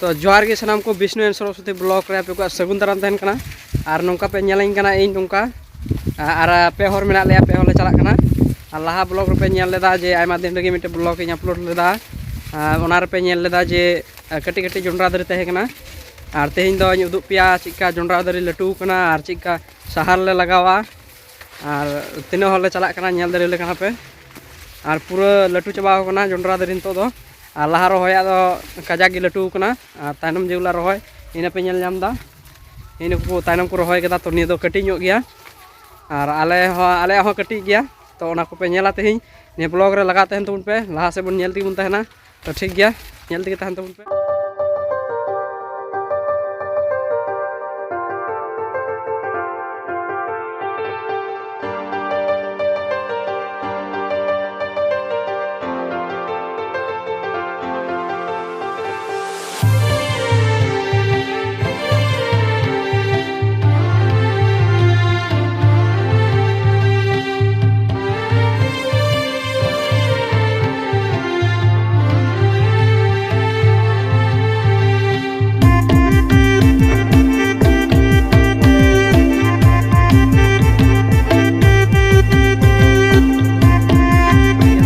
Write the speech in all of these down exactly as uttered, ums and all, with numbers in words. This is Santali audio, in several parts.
ᱛᱚ ᱡᱚᱦᱟᱨ ᱜᱮ ᱥᱟᱱᱟᱢ ᱠᱚ, ᱵᱤᱥᱱᱩ ᱮᱱ ᱥᱚᱨᱚᱥᱚᱛᱤ ᱵᱞᱚᱜ ᱨᱮ ᱟᱯᱮ ᱠᱚᱣᱟᱜ ᱥᱟᱹᱜᱩᱱ ᱫᱟᱨᱟᱢ ᱛᱟᱦᱮᱱ ᱠᱟᱱᱟ᱾ ᱟᱨ ᱱᱚᱝᱠᱟ ᱯᱮ ᱧᱮᱞᱤᱧ ᱠᱟᱱᱟ ᱤᱧ ᱱᱚᱝᱠᱟ, ᱟᱨ ᱯᱮ ᱦᱚᱲ ᱢᱮᱱᱟᱜ ᱞᱮᱭᱟ, ᱯᱮ ᱦᱚᱲ ᱞᱮ ᱪᱟᱞᱟᱜ ᱠᱟᱱᱟ᱾ ᱟᱨ ᱞᱟᱦᱟ ᱵᱞᱚᱜ ᱨᱮᱯᱮ ᱧᱮᱞ ᱞᱮᱫᱟ ᱡᱮ ᱟᱭᱢᱟ ᱫᱤᱱ ᱨᱮᱜᱮ ᱢᱤᱫᱴᱮᱱ ᱵᱞᱚᱜ ᱤᱧ ᱟᱯᱞᱳᱰ ᱞᱮᱫᱟ᱾ ᱟᱨ ᱚᱱᱟ ᱨᱮᱯᱮ ᱧᱮᱞ ᱞᱮᱫᱟ ᱡᱮ ᱠᱟᱹᱴᱤᱡ ᱠᱟᱹᱴᱤᱡ ᱡᱚᱱᱰᱨᱟ ᱫᱟᱨᱮ ᱛᱟᱦᱮᱸ ᱠᱟᱱᱟ᱾ ᱟᱨ ᱛᱮᱦᱮᱧ ᱫᱚᱧ ᱩᱫᱩᱜ ᱯᱮᱭᱟ ᱪᱮᱫᱠᱟ ᱡᱚᱱᱰᱨᱟ ᱫᱟᱨᱮ ᱞᱟᱹᱴᱩ ᱠᱟᱱᱟ ᱟᱨ ᱪᱮᱫᱠᱟ ᱥᱟᱦᱟᱨ ᱞᱮ ᱞᱟᱜᱟᱣᱟ᱾ ᱟᱨ ᱛᱤᱱᱟᱹᱜ ᱦᱚᱲ ᱞᱮ ᱪᱟᱞᱟᱜ ᱠᱟᱱᱟ ᱧᱮᱞ ᱫᱟᱲᱮ ᱞᱮ ᱠᱟᱱᱟ ᱯᱮ᱾ ᱟᱨ ᱯᱩᱨᱟᱹ ᱞᱟᱹᱴᱩ ᱪᱟᱵᱟᱣ ᱠᱟᱱᱟ ᱡᱚᱱᱰᱨᱟ ᱫᱟᱨᱮ ᱱᱤᱛᱚᱜ ᱫᱚ᱾ ᱟᱨ ᱞᱟᱦᱟ ᱨᱚᱦᱚᱭᱟᱜ ᱫᱚ ᱠᱟᱡᱟᱠ ᱜᱮ ᱞᱟᱹᱴᱩ ᱠᱟᱱᱟ᱾ ᱟᱨ ᱛᱟᱭᱱᱚᱢ ᱡᱮᱜᱩᱞᱟ ᱨᱚᱦᱚᱭ, ᱤᱱᱟᱹ ᱯᱮ ᱧᱮᱞ ᱧᱟᱢ ᱮᱫᱟ, ᱤᱱᱟᱹ ᱠᱚ ᱛᱟᱭᱱᱚᱢ ᱠᱚ ᱨᱚᱦᱚᱭ ᱠᱟᱫᱟ, ᱛᱚ ᱱᱤᱭᱟᱹ ᱫᱚ ᱠᱟᱹᱴᱤᱡ ᱧᱚᱜ ᱜᱮᱭᱟ᱾ ᱟᱨ ᱟᱞᱮ ᱦᱚᱸ, ᱟᱞᱮᱭᱟᱜ ᱦᱚᱸ ᱠᱟᱹᱴᱤᱡ ᱜᱮᱭᱟ᱾ ᱛᱚ ᱚᱱᱟ ᱠᱚᱯᱮ ᱧᱮᱞᱟ ᱛᱮᱦᱮᱧ ᱱᱤᱭᱟᱹ ᱵᱞᱚᱜ ᱨᱮ ᱞᱟᱜᱟᱣ ᱛᱟᱦᱮᱱ ᱛᱟᱵᱚᱱ ᱯᱮ, ᱞᱟᱦᱟ ᱥᱮᱫ ᱵᱚᱱ ᱧᱮᱞ ᱛᱮᱜᱮ ᱵᱚᱱ ᱛᱟᱦᱮᱱᱟ᱾ ᱛᱚ ᱴᱷᱤᱠ ᱜᱮᱭᱟ, ᱧᱮᱞ ᱛᱮᱜᱮ ᱛᱟᱦᱮᱱ ᱛᱟᱵᱚᱱ ᱯᱮ᱾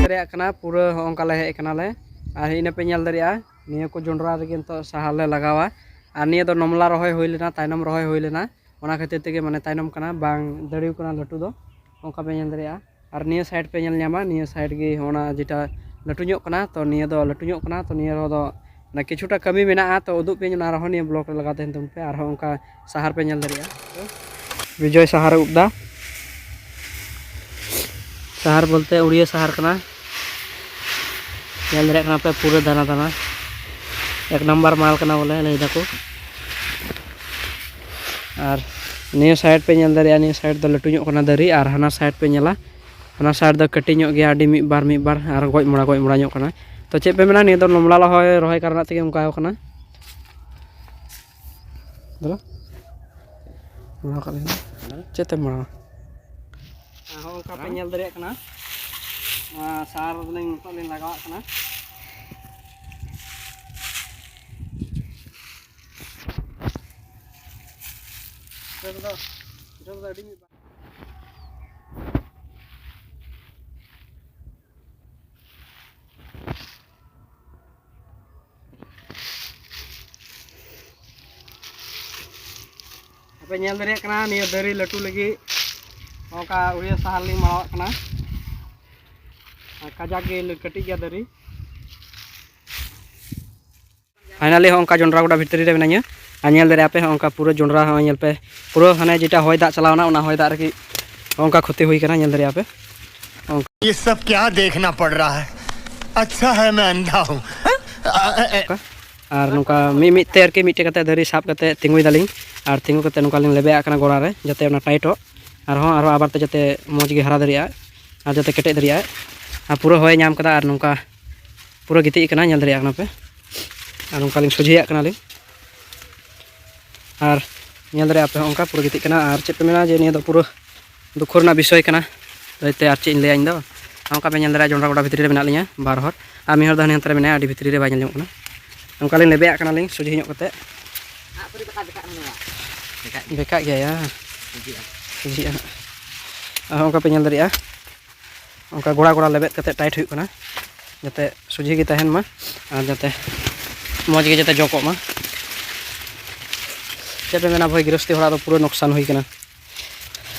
ᱫᱟᱲᱮᱭᱟᱜ ᱠᱟᱱᱟ, ᱯᱩᱨᱟᱹ ᱦᱚᱸᱜᱼᱚ ᱱᱚᱝᱠᱟ ᱞᱮ ᱦᱮᱡ ᱠᱟᱱᱟᱞᱮ᱾ ᱟᱨ ᱤᱱᱟᱹ ᱯᱮ ᱧᱮᱞ ᱫᱟᱲᱮᱭᱟᱜᱼᱟ, ᱱᱤᱭᱟᱹ ᱠᱚ ᱡᱚᱱᱰᱨᱟ ᱨᱮᱜᱮ ᱱᱤᱛᱚᱜ ᱥᱟᱦᱟᱨ ᱞᱮ ᱞᱟᱜᱟᱣᱟ᱾ ᱟᱨ ᱱᱤᱭᱟᱹ ᱫᱚ ᱱᱚᱢᱞᱟ ᱨᱚᱦᱚᱭ ᱦᱩᱭ ᱞᱮᱱᱟ, ᱛᱟᱭᱱᱚᱢ ᱨᱚᱦᱚᱭ ᱦᱩᱭ ᱞᱮᱱᱟ, ᱚᱱᱟ ᱠᱷᱟᱹᱛᱤᱨ ᱛᱮᱜᱮ ᱢᱟᱱᱮ ᱛᱟᱭᱱᱚᱢ ᱠᱟᱱᱟ, ᱵᱟᱝ ᱫᱟᱲᱮ ᱠᱟᱱᱟ ᱞᱟᱹᱴᱩ ᱫᱚ, ᱚᱱᱠᱟ ᱯᱮ ᱧᱮᱞ ᱫᱟᱲᱮᱭᱟᱜᱼᱟ᱾ ᱟᱨ ᱱᱤᱭᱟᱹ ᱥᱟᱭᱤᱰ ᱯᱮ ᱧᱮᱞ ᱧᱟᱢᱟ, ᱱᱤᱭᱟᱹ ᱥᱟᱭᱤᱰ ᱜᱮ ᱚᱱᱟ ᱡᱮᱴᱟ ᱞᱟᱹᱴᱩ ᱧᱚᱜ ᱠᱟᱱᱟ, ᱛᱚ ᱱᱤᱭᱟᱹ ᱫᱚ ᱞᱟᱹᱴᱩ ᱧᱚᱜ ᱠᱟᱱᱟ, ᱛᱚ ᱱᱤᱭᱟᱹ ᱨᱮᱦᱚᱸ ᱫᱚ ᱢᱟᱱᱮ ᱠᱤᱪᱷᱩᱴᱟ ᱠᱟᱹᱢᱤ ᱢᱮᱱᱟᱜᱼᱟ, ᱛᱚ ᱩᱫᱩᱜ ᱯᱮᱭᱟᱹᱧ ᱚᱱᱟ ᱨᱮᱦᱚᱸ ᱱᱤᱭᱟᱹ ᱵᱞᱚᱜ ᱨᱮ ᱞᱟᱜᱟᱣ ᱛᱟᱦᱮᱱ ᱛᱟᱵᱚᱱ ᱯᱮ᱾ ᱟᱨᱦᱚᱸ ᱚᱱᱠᱟ ᱥᱟᱦᱟᱨ ᱯᱮ ᱧᱮᱞ ᱫᱟᱲᱮᱭᱟᱜᱼᱟ, ᱵᱤᱡᱚᱭ ᱥᱟᱦᱟᱨ ᱮ ᱩᱵ ᱫᱟ᱾ ᱥᱟᱦᱟᱨ ᱵᱚᱞᱛᱮ ᱩᱲᱤᱭᱟᱹ ᱥᱟᱦᱟᱨ ᱠᱟᱱᱟ, ᱧᱮᱞ ᱫᱟᱲᱮᱭᱟᱜ ᱠᱟᱱᱟ ᱯᱮ ᱯᱩᱨᱟᱹ ᱫᱟᱱᱟ ᱫᱟᱱᱟ, ᱮᱠ ᱱᱟᱢᱵᱟᱨ ᱢᱟᱞ ᱠᱟᱱᱟ ᱵᱚᱞᱮ ᱞᱟᱹᱭ ᱫᱟᱠᱚ᱾ ᱟᱨ ᱱᱤᱭᱟᱹ ᱥᱟᱭᱤᱰ ᱯᱮ ᱧᱮᱞ ᱫᱟᱲᱮᱭᱟᱜᱼᱟ, ᱱᱤᱭᱟᱹ ᱥᱟᱭᱤᱰ ᱫᱚ ᱞᱟᱹᱴᱩ ᱧᱚᱜ ᱠᱟᱱᱟ ᱫᱟᱨᱮ, ᱟᱨ ᱦᱟᱱᱟ ᱥᱟᱭᱤᱰ ᱯᱮ ᱧᱮᱞᱟ, ᱦᱟᱱᱟ ᱥᱟᱭᱤᱰ ᱫᱚ ᱠᱟᱹᱴᱤᱡ ᱧᱚᱜ ᱜᱮᱭᱟ, ᱟᱹᱰᱤ ᱢᱤᱫ ᱵᱟᱨ ᱢᱤᱫ ᱵᱟᱨ ᱟᱨ ᱜᱚᱡ ᱢᱚᱲᱟ ᱜᱚᱡ ᱢᱚᱲᱟ ᱧᱚᱜ ᱠᱟᱱᱟ᱾ ᱛᱚ ᱪᱮᱫ ᱯᱮ ᱢᱮᱱᱟ, ᱱᱤᱭᱟᱹ ᱫᱚ ᱱᱚᱢᱞᱟ ᱨᱚᱦᱚᱭ, ᱨᱚᱦᱚᱭ ᱠᱟᱨᱚᱱᱟᱜ ᱛᱮᱜᱮ ᱚᱱᱠᱟ ᱠᱟᱱᱟ᱾ ᱫᱮᱞᱟ᱾ ᱱᱚᱣᱟ ᱠᱟᱜ ᱞᱤᱧ᱾ ᱪᱮᱫ ᱛᱮᱢ ᱢᱟᱲᱟᱝᱟ? ᱦᱚᱸ, ᱚᱱᱠᱟ ᱯᱮ ᱧᱮᱞ ᱫᱟᱲᱮᱭᱟᱜ ᱠᱟᱱᱟ, ᱱᱚᱣᱟ ᱥᱟᱨ ᱞᱤᱧ ᱱᱤᱛᱚᱜ ᱞᱤᱧ ᱞᱟᱜᱟᱣᱟᱜ ᱠᱟᱱᱟ᱾ ᱟᱯᱮ ᱧᱮᱞ ᱫᱟᱲᱮᱭᱟᱜ ᱠᱟᱱᱟ, ᱱᱤᱭᱟᱹ ᱫᱟᱨᱮ ᱞᱟᱹᱴᱩ ᱞᱟᱹᱜᱤᱫ ᱱᱚᱝᱠᱟ ᱩᱲᱤᱭᱟ ᱥᱟᱦᱟᱨ ᱞᱤᱧ ᱢᱟᱲᱟᱣᱟᱜ ᱠᱟᱱᱟ᱾ ᱟᱨ ᱠᱟᱡᱟᱠ ᱜᱮ ᱠᱟᱹᱴᱤᱡ ᱜᱮᱭᱟ ᱫᱟᱨᱮ᱾ ᱯᱷᱟᱭᱱᱟᱞᱤ ᱦᱚᱸ ᱚᱱᱠᱟ ᱡᱚᱱᱰᱨᱟ ᱜᱚᱰᱟ ᱵᱷᱤᱛᱨᱤ ᱨᱮ ᱢᱮᱱᱟᱧᱟ᱾ ᱟᱨ ᱧᱮᱞ ᱫᱟᱲᱮᱭᱟᱜ ᱟᱯᱮ, ᱦᱚᱸ ᱚᱱᱠᱟ ᱯᱩᱨᱟᱹ ᱡᱚᱱᱰᱨᱟ ᱦᱚᱸ ᱧᱮᱞ ᱯᱮ, ᱯᱩᱨᱟᱹ ᱦᱟᱱᱮ ᱡᱮᱴᱟ ᱦᱚᱭ ᱫᱟᱜ ᱪᱟᱞᱟᱣᱱᱟ, ᱚᱱᱟ ᱦᱚᱭ ᱫᱟᱜ ᱨᱮᱜᱮ ᱚᱱᱠᱟ ᱠᱷᱚᱛᱤ ᱦᱩᱭ ᱠᱟᱱᱟ᱾ ᱧᱮᱞ ᱫᱟᱲᱮᱭᱟᱜ ᱟᱯᱮ ᱚᱱᱠᱟ᱾ ये सब क्या देखना पड़ रहा है? अच्छा है मैं अंधा हूँ। ᱟᱨ ᱱᱚᱝᱠᱟ ᱢᱤᱫ ᱢᱤᱫ ᱛᱮ ᱟᱨᱠᱤ ᱢᱤᱫᱴᱮᱡ ᱠᱟᱛᱮ ᱫᱟᱨᱮ ᱥᱟᱵ ᱠᱟᱛᱮ ᱛᱤᱸᱜᱩᱭ ᱫᱟᱞᱤᱧ᱾ ᱟᱨ ᱛᱤᱸᱜᱩ ᱠᱟᱛᱮ ᱱᱚᱝᱠᱟ ᱞᱤᱧ ᱞᱮᱵᱮᱫ ᱟᱜ ᱠᱟᱱᱟ ᱜᱚᱲᱟ ᱨᱮ, ᱡᱟᱛᱮ ᱚᱱᱟ ᱴᱟᱭᱤᱴᱚᱜ, ᱟᱨᱦᱚᱸ ᱟᱨᱦᱚᱸ ᱟᱵᱟᱨ ᱛᱮ ᱡᱟᱛᱮ ᱢᱚᱡᱽ ᱜᱮ ᱦᱟᱨᱟ ᱫᱟᱲᱮᱭᱟᱜᱼᱟ ᱟᱨ ᱡᱟᱛᱮ ᱠᱮᱴᱮᱡ ᱫᱟᱲᱮᱭᱟᱜᱼᱟ᱾ ᱟᱨ ᱯᱩᱨᱟᱹ ᱦᱚᱭ ᱧᱟᱢ ᱠᱟᱫᱟ ᱟᱨ ᱱᱚᱝᱠᱟ ᱯᱩᱨᱟᱹ ᱜᱤᱛᱤᱡ ᱠᱟᱱᱟ, ᱧᱮᱞ ᱫᱟᱲᱮᱭᱟᱜ ᱠᱟᱱᱟ ᱯᱮ᱾ ᱟᱨ ᱱᱚᱝᱠᱟ ᱞᱤᱧ ᱥᱚᱡᱷᱮᱭᱟᱜ ᱠᱟᱱᱟᱞᱤᱧ᱾ ᱟᱨ ᱧᱮᱞ ᱫᱟᱲᱮᱭᱟᱜ ᱟᱯᱮ, ᱦᱚᱸᱜᱼᱚ ᱱᱚᱝᱠᱟ ᱯᱩᱨᱟᱹ ᱜᱤᱛᱤᱡ ᱠᱟᱱᱟ᱾ ᱟᱨ ᱪᱮᱫ ᱯᱮ ᱢᱮᱱᱟ ᱡᱮ ᱱᱤᱭᱟᱹ ᱫᱚ ᱯᱩᱨᱟᱹ ᱫᱩᱠᱷᱚ ᱨᱮᱱᱟᱜ ᱵᱤᱥᱚᱭ ᱠᱟᱱᱟ᱾ ᱞᱟᱹᱭᱛᱮ ᱟᱨ ᱪᱮᱫ ᱤᱧ ᱞᱟᱹᱭᱟ ᱤᱧ ᱫᱚ᱾ ᱱᱚᱝᱠᱟ ᱯᱮ ᱧᱮᱞ ᱫᱟᱲᱮᱭᱟᱜᱼᱟ, ᱡᱚᱱᱰᱨᱟ ᱜᱚᱰᱟ ᱵᱷᱤᱛᱨᱤ ᱨᱮ ᱢᱮᱱᱟᱜ ᱞᱤᱧᱟ ᱵᱟᱨ ᱦᱚᱲ, ᱟᱨ ᱢᱤᱫ ᱦᱚᱲ ᱫᱚ ᱦᱟᱱᱮ ᱦᱟᱱᱛᱮ ᱨᱮ ᱢᱮᱱᱟᱭᱟ, ᱟᱹᱰᱤ ᱵᱷᱤᱛᱨᱤ ᱨᱮ ᱵᱟᱭ ᱧᱮᱞ ᱧᱟᱢᱚᱜ ᱠᱟᱱᱟ᱾ ᱱᱚᱝᱠᱟ ᱞᱤᱧ ᱞᱮᱵᱮᱫ ᱟᱜ ᱠᱟᱱᱟᱞᱤᱧ ᱥᱚᱡᱷᱮ ᱧᱚᱜ ᱠᱟᱛᱮ᱾ ᱵᱮᱠᱟᱜ ᱜᱮᱭᱟ ᱭᱟ᱾ ᱥᱚᱡᱷᱮᱜᱼᱟ ᱦᱟᱸᱜ᱾ ᱟᱨ ᱦᱚᱸᱜᱼᱚ ᱱᱚᱝᱠᱟ ᱯᱮ ᱧᱮᱞ ᱫᱟᱲᱮᱭᱟᱜᱼᱟ᱾ ᱚᱱᱠᱟ ᱜᱚᱲᱟ ᱜᱚᱲᱟ ᱞᱮᱵᱮᱫ ᱠᱟᱛᱮ ᱴᱟᱭᱤᱴ ᱦᱩᱭᱩᱜ ᱠᱟᱱᱟ, ᱡᱟᱛᱮ ᱥᱚᱡᱷᱮ ᱜᱮ ᱛᱟᱦᱮᱱ ᱢᱟ ᱟᱨ ᱡᱟᱛᱮ ᱢᱚᱡᱽ ᱜᱮ ᱡᱟᱛᱮ ᱡᱚ ᱠᱚᱜ ᱢᱟ᱾ ᱪᱮᱫ ᱯᱮ ᱢᱮᱱᱟ ᱵᱷᱟᱹᱭ, ᱜᱤᱨᱚᱥᱛᱤ ᱦᱚᱲᱟᱜ ᱫᱚ ᱯᱩᱨᱟᱹ ᱱᱚᱠᱥᱟᱱ ᱦᱩᱭ ᱠᱟᱱᱟ᱾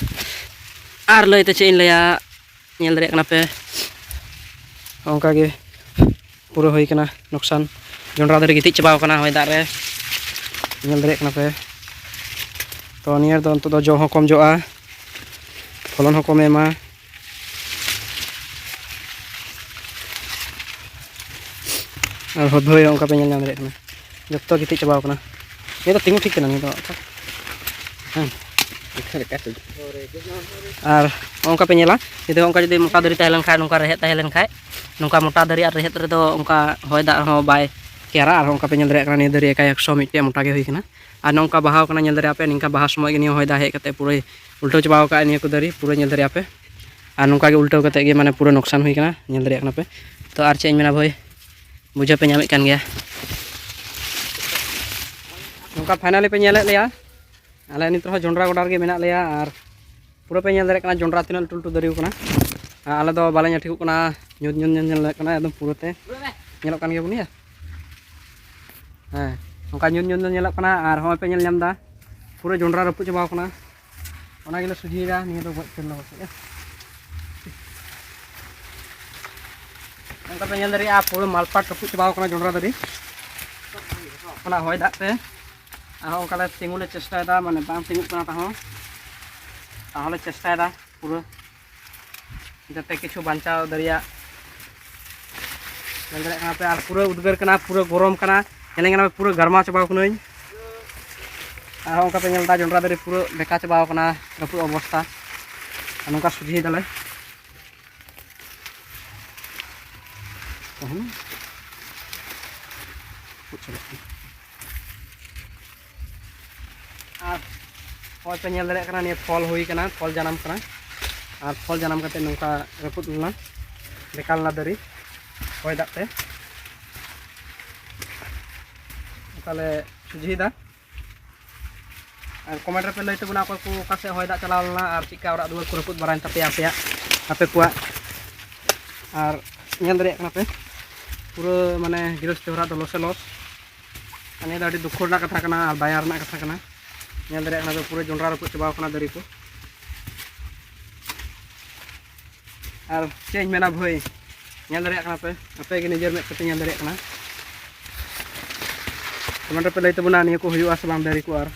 ᱟᱨ ᱞᱟᱹᱭᱛᱮ ᱪᱮᱫ ᱤᱧ ᱞᱟᱹᱭᱟ, ᱧᱮᱞ ᱫᱟᱲᱮᱭᱟᱜ ᱠᱟᱱᱟ ᱯᱮ ᱚᱱᱠᱟ ᱜᱮ ᱯᱩᱨᱟᱹ ᱦᱩᱭ ᱠᱟᱱᱟ ᱱᱚᱠᱥᱟᱱ᱾ ᱡᱚᱱᱰᱨᱟ ᱫᱟᱨᱮ ᱜᱤᱛᱤᱡ ᱪᱟᱵᱟᱣ ᱠᱟᱱᱟ ᱦᱚᱭ ᱫᱟᱜ ᱨᱮ, ᱧᱮᱞ ᱫᱟᱲᱮᱭᱟᱜ ᱠᱟᱱᱟ ᱯᱮ᱾ ᱛᱚ ᱱᱤᱭᱟᱹ ᱫᱚ ᱱᱤᱛᱚᱜ ᱫᱚ ᱡᱚ ᱦᱚᱸ ᱠᱚᱢ ᱡᱚᱜᱼᱟ, ᱯᱷᱚᱞᱚᱱ ᱦᱚᱸ ᱠᱚᱢ ᱮᱢᱟ᱾ ᱟᱨ ᱦᱚᱫᱷᱚᱭ ᱚᱱᱠᱟ ᱯᱮ ᱧᱮᱞ ᱧᱟᱢ ᱫᱟᱲᱮᱭᱟᱜ ᱠᱟᱱᱟ, ᱡᱚᱛᱚ ᱜᱤᱛᱤᱡ ᱪᱟᱵᱟᱣ ᱠᱟᱱᱟ᱾ ᱱᱤᱭᱟᱹ ᱫᱚ ᱛᱤᱸᱜᱩ ᱴᱷᱤᱠ ᱠᱟᱱᱟ, ᱱᱤᱭᱟᱹ ᱫᱚ ᱦᱮᱸ᱾ ᱟᱨ ᱚᱱᱠᱟ ᱯᱮ ᱧᱮᱞᱟ, ᱡᱩᱫᱤ ᱚᱱᱠᱟ ᱡᱩᱫᱤ ᱢᱚᱴᱟ ᱫᱟᱨᱮ ᱛᱟᱦᱮᱸ ᱞᱮᱱ ᱠᱷᱟᱡ, ᱱᱚᱝᱠᱟ ᱨᱮᱦᱮᱫ ᱛᱟᱦᱮᱸ ᱞᱮᱱ ᱠᱷᱟᱡ, ᱱᱚᱝᱠᱟ ᱢᱚᱴᱟ ᱫᱟᱨᱮ ᱟᱨ ᱨᱮᱦᱮᱫ ᱨᱮᱫᱚ ᱚᱱᱠᱟ ᱦᱚᱭ ᱫᱟᱜ ᱦᱚᱸ ᱵᱟᱭ ᱠᱮᱭᱟᱨᱟ᱾ ᱟᱨ ᱚᱱᱠᱟ ᱯᱮ ᱧᱮᱞ ᱫᱟᱲᱮᱭᱟᱜ ᱠᱟᱱᱟ, ᱱᱤᱭᱟᱹ ᱫᱟᱨᱮ ᱮᱠᱟᱭ ᱮᱠᱥᱚ ᱢᱤᱫᱴᱮᱡ ᱢᱚᱴᱟ ᱜᱮ ᱦᱩᱭ ᱠᱟᱱᱟ᱾ ᱟᱨ ᱱᱚᱝᱠᱟ ᱵᱟᱦᱟᱣ ᱠᱟᱱᱟ, ᱧᱮᱞ ᱫᱟᱲᱮᱭᱟᱜ ᱯᱮ, ᱱᱤᱝᱠᱟ ᱵᱟᱦᱟ ᱥᱚᱢᱚᱭ ᱜᱮ ᱱᱤᱭᱟᱹ ᱦᱚᱭ ᱫᱟᱜ ᱦᱮᱡ ᱠᱟᱛᱮ ᱯᱩᱨᱟᱹᱭ ᱩᱞᱴᱟᱹᱣ ᱪᱟᱵᱟᱣ ᱠᱟᱜᱼᱟ ᱱᱤᱭᱟᱹ ᱠᱚ ᱫᱟᱨᱮ, ᱯᱩᱨᱟᱹ ᱧᱮᱞ ᱫᱟᱲᱮᱭᱟᱜ ᱯᱮ᱾ ᱟᱨ ᱱᱚᱝᱠᱟ ᱜᱮ ᱩᱞᱴᱟᱹᱣ ᱠᱟᱛᱮ ᱜᱮ ᱢᱟᱱᱮ ᱯᱩᱨᱟᱹ ᱱᱚᱠᱥᱟᱱ ᱦᱩᱭ ᱠᱟᱱᱟ, ᱧᱮᱞ ᱫᱟᱲᱮᱭᱟᱜ ᱠᱟᱱᱟ ᱯᱮ᱾ ᱛᱚ ᱟᱨ ᱪᱮᱫ ᱤᱧ ᱢᱮᱱᱟ ᱵᱷᱟᱹᱭ, ᱵᱩᱡᱷᱟᱹᱣ ᱯᱮ ᱧᱟᱢᱮᱫ ᱠᱟᱱ ᱜᱮᱭᱟ᱾ ᱱᱚᱝᱠᱟ finally ᱯᱮ ᱧᱮᱞᱮᱫ ᱞᱮᱭᱟ, ᱟᱞᱮ ᱱᱤᱛ ᱨᱮᱦᱚᱸ ᱡᱚᱱᱰᱨᱟ ᱜᱚᱰᱟ ᱨᱮᱜᱮ ᱢᱮᱱᱟᱜ ᱞᱮᱭᱟ᱾ ᱟᱨ ᱯᱩᱨᱟᱹ ᱯᱮ ᱧᱮᱞ ᱫᱟᱲᱮᱭᱟᱜ ᱠᱟᱱᱟ ᱡᱚᱱᱰᱨᱟ ᱛᱤᱱᱟᱹᱜ ᱞᱟᱹᱴᱩ ᱞᱟᱹᱴᱩ ᱫᱟᱨᱮ ᱠᱟᱱᱟ᱾ ᱟᱨ ᱟᱞᱮ ᱫᱚ ᱵᱟᱞᱮ ᱧᱮᱞ ᱴᱷᱤᱠᱚᱜ ᱠᱟᱱᱟ, ᱧᱩᱛ ᱧᱩᱛ ᱧᱮᱞ ᱧᱮᱞᱚᱜ ᱠᱟᱱᱟ, ᱮᱠᱫᱚᱢ ᱯᱩᱨᱟᱹ ᱛᱮ ᱧᱮᱞᱚᱜ ᱠᱟᱱ ᱜᱮᱭᱟ ᱵᱚᱱ ᱭᱟ᱾ ᱦᱮᱸ, ᱚᱱᱠᱟ ᱧᱩᱛ ᱧᱩᱛ ᱧᱮᱞ ᱧᱮᱞᱚᱜ ᱠᱟᱱᱟ᱾ ᱟᱨ ᱦᱚᱸᱜᱼᱚᱭ ᱯᱮ ᱧᱮᱞ ᱧᱟᱢ ᱮᱫᱟ, ᱯᱩᱨᱟᱹ ᱡᱚᱱᱰᱨᱟ ᱨᱟᱹᱯᱩᱫ ᱪᱟᱵᱟᱣ ᱠᱟᱱᱟ᱾ ᱚᱱᱟ ᱜᱮᱞᱮ ᱥᱚᱡᱷᱮᱭᱮᱫᱟ, ᱱᱤᱭᱟᱹ ᱫᱚ ᱜᱚᱡ ᱩᱛᱟᱹᱨ ᱞᱮ ᱯᱟᱥᱮᱡ᱾ ᱚᱱᱠᱟ ᱯᱮ ᱧᱮᱞ ᱫᱟᱲᱮᱭᱟᱜᱼᱟ, ᱯᱩᱨᱟᱹ ᱢᱟᱞᱯᱟᱴ ᱨᱟᱹᱯᱩᱫ ᱪᱟᱵᱟᱣ ᱠᱟᱱᱟ ᱡᱚᱱᱰᱨᱟ ᱫᱟᱨᱮ, ᱚᱱᱟ ᱦᱚᱭ ᱫᱟᱜ ᱛᱮ᱾ ᱟᱨᱦᱚᱸ ᱚᱱᱠᱟ ᱞᱮ ᱛᱤᱸᱜᱩ ᱞᱮ ᱪᱮᱥᱴᱟᱭᱮᱫᱟ, ᱢᱟᱱᱮ ᱵᱟᱝ ᱛᱤᱸᱜᱩᱜ ᱠᱟᱱᱟ ᱛᱟᱦᱚᱸ, ᱛᱟᱦᱚᱸ ᱞᱮ ᱪᱮᱥᱴᱟᱭᱮᱫᱟ ᱯᱩᱨᱟᱹ ᱡᱟᱛᱮ ᱠᱤᱪᱷᱩ ᱵᱟᱧᱪᱟᱣ ᱫᱟᱲᱮᱭᱟᱜ᱾ ᱧᱮᱞ ᱫᱟᱲᱮᱭᱟᱜ ᱠᱟᱱᱟ ᱯᱮ, ᱟᱨ ᱯᱩᱨᱟᱹ ᱩᱫᱽᱜᱟᱹᱨ ᱠᱟᱱᱟ, ᱯᱩᱨᱟᱹ ᱜᱚᱨᱚᱢ ᱠᱟᱱᱟ, ᱧᱮᱞᱮᱧ ᱠᱟᱱᱟ ᱯᱮ, ᱯᱩᱨᱟᱹ ᱜᱟᱨᱢᱟᱣ ᱪᱟᱵᱟᱣ ᱠᱟᱹᱱᱟᱹᱧ᱾ ᱟᱨᱦᱚᱸ ᱚᱱᱠᱟ ᱯᱮ ᱧᱮᱞ ᱮᱫᱟ, ᱡᱚᱱᱰᱨᱟ ᱫᱟᱨᱮ ᱯᱩᱨᱟᱹ ᱵᱮᱠᱟ ᱪᱟᱵᱟᱣ ᱠᱟᱱᱟ, ᱨᱟᱹᱯᱩᱫ ᱚᱵᱚᱥᱛᱟ᱾ ᱟᱨ ᱱᱚᱝᱠᱟ ᱥᱚᱡᱷᱮᱭ ᱫᱟᱞᱮ᱾ ᱛᱟᱦᱮᱱᱟ᱾ ᱟᱨ ᱦᱚᱸᱜᱼᱚᱭ ᱯᱮ ᱧᱮᱞ ᱫᱟᱲᱮᱭᱟᱜ ᱠᱟᱱᱟ, ᱱᱤᱭᱟᱹ ᱯᱷᱚᱞ ᱦᱩᱭ ᱠᱟᱱᱟ, ᱯᱷᱚᱞ ᱡᱟᱱᱟᱢ ᱠᱟᱱᱟ᱾ ᱟᱨ ᱯᱷᱚᱞ ᱡᱟᱱᱟᱢ ᱠᱟᱛᱮ ᱱᱚᱝᱠᱟ ᱨᱟᱹᱯᱩᱫ ᱞᱮᱱᱟ, ᱵᱮᱠᱟᱨ ᱞᱮᱱᱟ ᱫᱟᱨᱮ ᱦᱚᱭ ᱫᱟᱜ ᱛᱮ᱾ ᱚᱱᱠᱟ ᱞᱮ ᱥᱚᱡᱷᱮᱭᱮᱫᱟ᱾ ᱟᱨ comment ᱨᱮᱯᱮ ᱞᱟᱹᱭ ᱛᱟᱵᱚᱱᱟ, ᱚᱠᱚᱭ ᱠᱚ ᱚᱠᱟ ᱥᱮᱫ ᱦᱚᱭ ᱫᱟᱜ ᱪᱟᱞᱟᱣ ᱞᱮᱱᱟ ᱟᱨ ᱪᱮᱫᱠᱟ ᱚᱲᱟᱜ ᱫᱩᱣᱟᱹᱨ ᱠᱚ ᱨᱟᱹᱯᱩᱫ ᱵᱟᱲᱟᱭᱮᱱ ᱛᱟᱯᱮᱭᱟ ᱟᱯᱮᱭᱟᱜ, ᱟᱯᱮ ᱠᱚᱣᱟᱜ᱾ ᱟᱨ ᱧᱮᱞ ᱫᱟᱲᱮᱭᱟᱜ ᱠᱟᱱᱟ ᱯᱮ, ᱯᱩᱨᱟᱹ ᱢᱟᱱᱮ ᱜᱨᱤᱦᱚᱥᱛᱷᱤ ᱦᱚᱲᱟᱜ ᱫᱚ ᱞᱚᱥᱮ ᱞᱚᱥ᱾ ᱟᱨ ᱱᱤᱭᱟᱹ ᱫᱚ ᱟᱹᱰᱤ ᱫᱩᱠᱷᱚ ᱨᱮᱱᱟᱜ ᱠᱟᱛᱷᱟ ᱠᱟᱱᱟ ᱟᱨ ᱫᱟᱭᱟ ᱨᱮᱱᱟᱜ ᱠᱟᱛᱷᱟ ᱠᱟᱱᱟ᱾ ᱧᱮᱞ ᱫᱟᱲᱮᱭᱟᱜ ᱠᱟᱱᱟ ᱯᱮ, ᱯᱩᱨᱟᱹ ᱡᱚᱱᱰᱨᱟ ᱨᱟᱹᱯᱩᱫ ᱪᱟᱵᱟᱣ ᱠᱟᱱᱟ ᱫᱟᱨᱮ ᱠᱚ᱾ ᱟᱨ ᱪᱮᱫ ᱤᱧ ᱢᱮᱱᱟ ᱵᱷᱟᱹᱭ, ᱧᱮᱞ ᱫᱟᱲᱮᱭᱟᱜ ᱠᱟᱱᱟ ᱯᱮ, ᱟᱯᱮ ᱜᱮ ᱱᱤᱡᱮᱨ ᱢᱮᱫ ᱛᱮᱯᱮ ᱧᱮᱞ ᱫᱟᱲᱮᱭᱟᱜ ᱠᱟᱱᱟ᱾ comment ᱨᱮᱯᱮ ᱞᱟᱹᱭ ᱛᱟᱵᱚᱱᱟ, ᱱᱤᱭᱟᱹ ᱠᱚ ᱦᱩᱭᱩᱜᱼᱟ ᱥᱮ ᱵᱟᱝ ᱫᱟᱨᱮ ᱠᱚ᱾ ᱟᱨ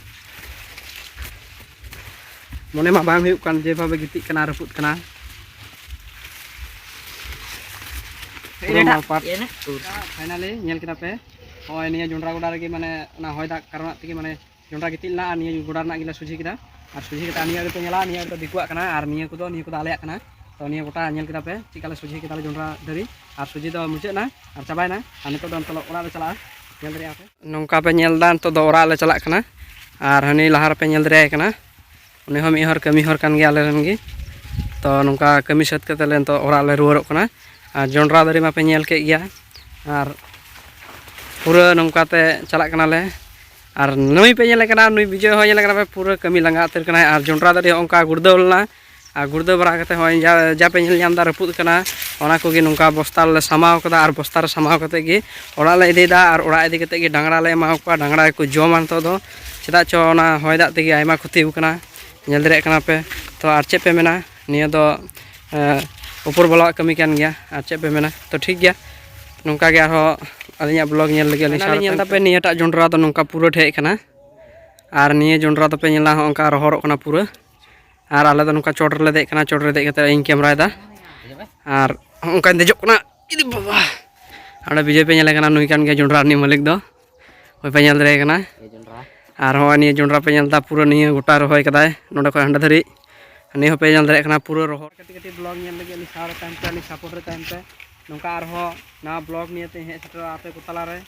ᱢᱚᱱᱮ ᱢᱟ ᱵᱟᱝ ᱦᱩᱭᱩᱜ ᱠᱟᱱ, ᱡᱮᱵᱷᱟᱵᱮ ᱜᱤᱛᱤᱡ ᱠᱟᱱᱟ, ᱨᱟᱹᱯᱩᱫ ᱠᱟᱱᱟ᱾ ᱯᱩᱨᱟᱹ ᱢᱟᱞᱯᱟᱴ᱾ ᱯᱷᱟᱭᱱᱟᱞᱤ ᱧᱮᱞ ᱠᱮᱫᱟ ᱯᱮ, ᱱᱚᱜᱼᱚᱭ ᱱᱤᱭᱟᱹ ᱡᱚᱱᱰᱨᱟ ᱜᱚᱰᱟ ᱨᱮᱜᱮ, ᱢᱟᱱᱮ, ᱚᱱᱟ ᱦᱚᱭ ᱫᱟᱜ ᱠᱟᱨᱚᱱᱟᱜ ᱛᱮᱜᱮ, ᱢᱟᱱᱮ, ᱡᱚᱱᱰᱨᱟ ᱜᱤᱛᱤᱡ ᱞᱮᱱᱟ᱾ ᱟᱨ ᱱᱤᱭᱟᱹ ᱜᱚᱰᱟ ᱨᱮᱱᱟᱜ ᱜᱮᱞᱮ ᱥᱚᱡᱷᱮ ᱠᱮᱫᱟ᱾ ᱟᱨ ᱥᱚᱡᱷᱮ ᱠᱟᱛᱮ ᱱᱤᱭᱟᱹ ᱟᱹᱰᱤ ᱯᱮ ᱧᱮᱞᱟ, ᱱᱤᱭᱟᱹ ᱟᱹᱰᱤ ᱫᱚ ᱫᱤᱠᱩᱣᱟᱜ ᱠᱟᱱᱟ, ᱟᱨ ᱱᱤᱭᱟᱹ ᱠᱚᱫᱚ, ᱱᱤᱭᱟᱹ ᱠᱚᱫᱚ ᱟᱞᱮᱭᱟᱜ ᱠᱟᱱᱟ᱾ ᱛᱚ, ᱱᱤᱭᱟᱹ ᱜᱚᱴᱟ ᱧᱮᱞ ᱠᱮᱫᱟ ᱯᱮ, ᱪᱮᱫ ᱞᱮᱠᱟ ᱞᱮ ᱥᱚᱡᱷᱮ ᱠᱮᱫᱟ ᱞᱮ ᱡᱚᱱᱰᱨᱟ ᱫᱟᱨᱮ᱾ ᱟᱨ ᱥᱚᱡᱷᱮ ᱫᱚ ᱢᱩᱪᱟᱹᱫ ᱮᱱᱟ, ᱟᱨ ᱪᱟᱵᱟᱭᱮᱱᱟ᱾ ᱟᱨ ᱱᱤᱛᱚᱜ ᱫᱚ ᱱᱤᱛᱚᱜ ᱚᱲᱟᱜ ᱞᱮ ᱪᱟᱞᱟᱜᱼᱟ, ᱧᱮᱞ ᱫᱟᱲᱮᱭᱟᱜᱼᱟ ᱯᱮ᱾ ᱱᱚᱝᱠᱟ ᱯᱮ ᱧᱮᱞ ᱮᱫᱟ, ᱱᱤᱛᱚᱜ ᱫᱚ ᱚᱲᱟᱜ ᱞᱮ ᱪᱟᱞᱟᱜ ᱠᱟᱱᱟ᱾ ᱟᱨ ᱦᱟᱹᱱᱤ ᱞᱟᱦᱟ ᱨᱮᱯᱮ ᱧᱮᱞ ᱫᱟᱲᱮᱭᱟᱭ ᱠᱟᱱᱟ, ᱩᱱᱤ ᱦᱚᱸ ᱢᱤᱫ ᱦᱚᱲ ᱠᱟᱹᱢᱤ ᱦᱚᱲ ᱠᱟᱱ ᱜᱮᱭᱟ ᱟᱞᱮ ᱨᱮᱱ ᱜᱮ᱾ ᱛᱚ, ᱱᱚᱝᱠᱟ ᱠᱟᱹᱢᱤ ᱥᱟᱹᱛ ᱠᱟᱛᱮ ᱞᱮ ᱱᱤᱛᱚᱜ ᱚᱲᱟᱜ ᱞᱮ ᱨᱩᱣᱟᱹᱲᱚᱜ ᱠᱟᱱᱟ᱾ ᱟᱨ ᱡᱚᱱᱰᱨᱟ ᱫᱟᱨᱮ ᱢᱟᱯᱮ ᱧᱮᱞ ᱠᱮᱫ ᱜᱮᱭᱟ, ᱟᱨ ᱯᱩᱨᱟᱹ ᱱᱚᱝᱠᱟ ᱛᱮ ᱪᱟᱞᱟᱜ ᱠᱟᱱᱟᱞᱮ᱾ ᱟᱨ ᱱᱩᱭ ᱯᱮ ᱧᱮᱞᱮ ᱠᱟᱱᱟ, ᱱᱩᱭ ᱵᱤᱡᱚᱭ ᱦᱚᱸ ᱧᱮᱞᱮ ᱠᱟᱱᱟ ᱯᱮ, ᱯᱩᱨᱟᱹ ᱠᱟᱹᱢᱤ ᱞᱟᱸᱜᱟ ᱩᱛᱟᱹᱨ ᱠᱟᱱᱟᱭ᱾ ᱟᱨ ᱡᱚᱱᱰᱨᱟ ᱫᱟᱨᱮ ᱦᱚᱸ ᱚᱱᱠᱟ ᱜᱩᱲᱫᱟᱹᱣ ᱞᱮᱱᱟ, ᱟᱨ ᱜᱩᱲᱫᱟᱹᱣ ᱵᱟᱲᱟ ᱠᱟᱛᱮ ᱦᱚᱸᱜᱼᱚᱭ ᱡᱟ, ᱡᱟ ᱯᱮ ᱧᱮᱞ ᱧᱟᱢ ᱮᱫᱟ, ᱨᱟᱹᱯᱩᱫ ᱠᱟᱱᱟ᱾ ᱚᱱᱟ ᱠᱚᱜᱮ ᱱᱚᱝᱠᱟ ᱵᱚᱥᱛᱟ ᱨᱮᱞᱮ ᱥᱟᱢᱟᱣ ᱠᱟᱫᱟ, ᱟᱨ ᱵᱚᱥᱛᱟ ᱨᱮ ᱥᱟᱢᱟᱣ ᱠᱟᱛᱮ ᱜᱮ ᱚᱲᱟᱜ ᱞᱮ ᱤᱫᱤᱭᱮᱫᱟ᱾ ᱟᱨ ᱚᱲᱟᱜ ᱤᱫᱤ ᱠᱟᱛᱮ ᱜᱮ ᱰᱟᱝᱨᱟ ᱞᱮ ᱮᱢᱟ ᱠᱚᱣᱟ, ᱰᱟᱝᱨᱟ ᱜᱮᱠᱚ ᱡᱚᱢᱟ ᱱᱤᱛᱚᱜ ᱫᱚ᱾ ᱪᱮᱫᱟᱜ ᱪᱚ ᱚᱱᱟ ᱦᱚᱭ ᱫᱟᱜ ᱛᱮᱜᱮ ᱟᱭᱢᱟ ᱠᱷᱚᱛᱤ ᱟᱠᱟᱱᱟ, ᱧᱮᱞ ᱫᱟᱲᱮᱭᱟᱜ ᱠᱟᱱᱟ ᱯᱮ᱾ ᱛᱚ ᱟᱨ ᱪᱮᱫ ᱯᱮ ᱢᱮᱱᱟ, ᱱᱤᱭᱟᱹ ᱫᱚ ᱮᱸ, ᱩᱯᱚᱨ ᱵᱟᱞᱟᱣᱟᱜ ᱠᱟᱹᱢᱤ ᱠᱟᱱ ᱜᱮᱭᱟ᱾ ᱟᱨ ᱪᱮᱫ ᱯᱮ ᱢᱮᱱᱟ, ᱛᱚ ᱴᱷᱤᱠ ᱜᱮᱭᱟ, ᱱᱚᱝᱠᱟ ᱜᱮ ᱟᱨᱦᱚᱸ ᱟᱹᱞᱤᱧᱟᱜ ᱵᱞᱚᱜ ᱧᱮᱞ ᱞᱟᱹᱜᱤᱫ ᱟᱹᱞᱤᱧ ᱥᱟᱶ ᱧᱮᱞ ᱛᱟᱯᱮ᱾ ᱱᱤᱭᱟᱹᱴᱟᱜ ᱡᱚᱱᱰᱨᱟ ᱫᱚ ᱱᱚᱝᱠᱟ ᱯᱩᱨᱟᱹ ᱴᱷᱮᱡ ᱠᱟᱱᱟ᱾ ᱟᱨ ᱱᱤᱭᱟᱹ ᱡᱚᱱᱰᱨᱟ ᱫᱚᱯᱮ ᱧᱮᱞᱟ, ᱦᱚᱸᱜ ᱚᱱᱠᱟ ᱨᱚᱦᱚᱨᱚᱜ ᱠᱟᱱᱟ ᱯᱩᱨᱟᱹ᱾ ᱟᱨ ᱟᱞᱮ ᱫᱚ ᱱᱚᱝᱠᱟ ᱪᱚᱴ ᱨᱮᱞᱮ ᱫᱮᱡ ᱠᱟᱱᱟ, ᱪᱚᱴ ᱨᱮ ᱫᱮᱡ ᱠᱟᱛᱮ ᱤᱧ ᱠᱮᱢᱨᱟᱭᱮᱫᱟ᱾ ᱟᱨ ᱦᱚᱸᱜ ᱚᱱᱠᱟᱧ ᱫᱮᱡᱚᱜ ᱠᱟᱱᱟ᱾ ᱤᱫᱤ ᱵᱟᱵᱟ, ᱚᱸᱰᱮ ᱵᱤᱡᱚᱭ ᱯᱮ ᱧᱮᱞᱮ ᱠᱟᱱᱟ, ᱱᱩᱭ ᱠᱟᱱ ᱜᱮᱭᱟ ᱡᱚᱱᱰᱨᱟ ᱨᱤᱱᱤᱡ ᱢᱟᱹᱞᱤᱠ ᱫᱚ᱾ ᱦᱳᱭ ᱯᱮ ᱧᱮᱞ ᱫᱟᱲᱮᱭᱟᱭ ᱠᱟᱱᱟ᱾ ᱟᱨ ᱦᱚᱸᱜᱼᱚᱭ ᱱᱤᱭᱟᱹ ᱡᱚᱱᱰᱨᱟ ᱯᱮ ᱧᱮᱞ ᱮᱫᱟ, ᱯᱩᱨᱟᱹ ᱱᱤᱭᱟᱹ ᱜᱚᱴᱟ ᱨᱚᱦᱚᱭ ᱠᱟᱫᱟᱭ, ᱱᱚᱸᱰᱮ ᱠᱷᱚᱱ ᱦᱟᱸᱰᱮ ᱫᱷᱟᱹᱨᱤᱡ᱾ ᱱᱤᱭᱟᱹ ᱦᱚᱸᱯᱮ ᱧᱮᱞ ᱫᱟᱲᱮᱭᱟᱜ ᱠᱟᱱᱟ ᱯᱩᱨᱟᱹ ᱨᱚᱦᱚᱭ᱾ ᱠᱟᱹᱴᱤᱡ ᱠᱟᱹᱴᱤᱡ ᱵᱞᱚᱜ ᱧᱮᱞ ᱞᱟᱹᱜᱤᱫ ᱟᱹᱞᱤᱧ ᱥᱟᱶ ᱨᱮ ᱛᱟᱦᱮᱱ ᱯᱮ, ᱟᱹᱞᱤᱧ ᱥᱟᱯᱳᱨᱴ ᱨᱮ ᱛᱟᱦᱮᱱ ᱯᱮ᱾ ᱱᱚᱝᱠᱟ ᱟᱨᱦᱚᱸ ᱱᱟᱣᱟ ᱵᱞᱚᱜ ᱱᱤᱭᱮ ᱛᱮ ᱦᱮᱡ ᱥᱮᱴᱮᱨᱚᱜᱼᱟ ᱟᱯᱮ ᱠᱚ ᱛᱟᱞᱟᱨᱮ᱾